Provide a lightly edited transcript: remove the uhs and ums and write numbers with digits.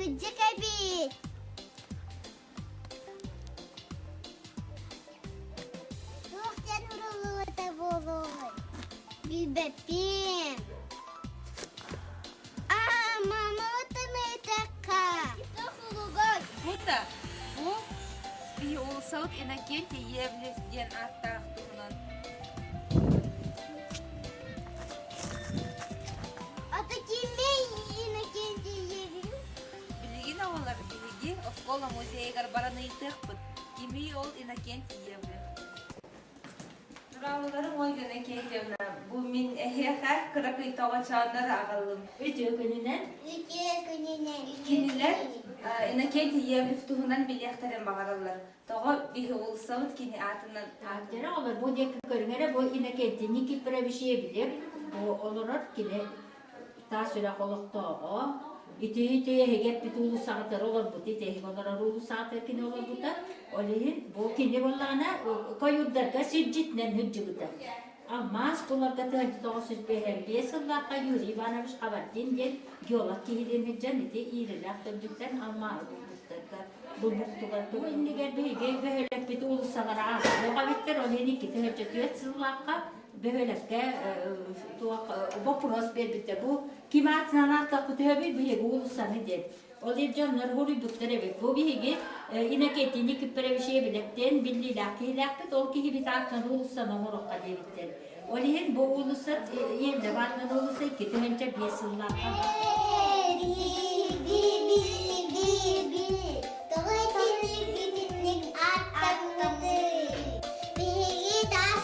Кырдьык эбит. Туох диэн уруллубута буолуой? Билбэппин. Аа, мамабытын ыйытыахха. Бута, бу биһи уулуссабыт Иннокентий Евлев диэн ааттаах туһунан. Ата кимий Иннокентий Евлев? Билигин оҕолор биһиги оскуола музейыгар баран ыйытыахпыт. Кимий ол Иннокентий Евлев? Дорооболоруҥ Ольга Иннокентьевна, бу мин эһиэхэ кыракый тоҕочооннору аҕаллым. Үтүө күнүнэн. Үтүө күнүнэн. Кинилэр Иннокентий Евлев туһунан билиэхтэрин баҕараллар. Тоҕо биһи уулуссабыт кини аатынан Дьэ олор бу диэки көрүҥ эрэ бу Иннокентий Никифорович Евлев бу олорор кини Таас үрэх олохтооҕо. Ити-ити эһиги эппит уулуссаҕытыгар олорбут, ити эһиги олорор уулуссаҕытыгар кини олорбута. Ол иһин бу кини буоллаҕына койуурдарга сирдьитинэн сылдьыбыта. Алмаас буларга 1905 сыллаахха Юрий Иванович Хабардин диэн геолог киһилиин сылдьан ити иирэлээх төрдүттэн алмааһы булбуттарга булбуттугар бу иннигэр биһиги бөһүөлэкпит уулуссалара ааспыт эбиттэр ол иһин 204 сыллаахха бөһүөлэккэ туох боппуруос биэрбиттэр. Бу ким аатынан ааттаппыт үһүбүй биһиги уулуссаны диэн. Ол иһин дьоннор хоруйбуттар эбит. Бу биһиги Иннокентий Никифорович Ебилевтэн биллиилээх киһилээхпит. Ол киһибит аатынан уулуссаны оҥоруохха диэбиттэр. Ол иһин бу уулусса Еллэ баатынан уулусса 2005 сыллаахха Тоҕо итинник итинник ааттаммытый? Биһиги таас.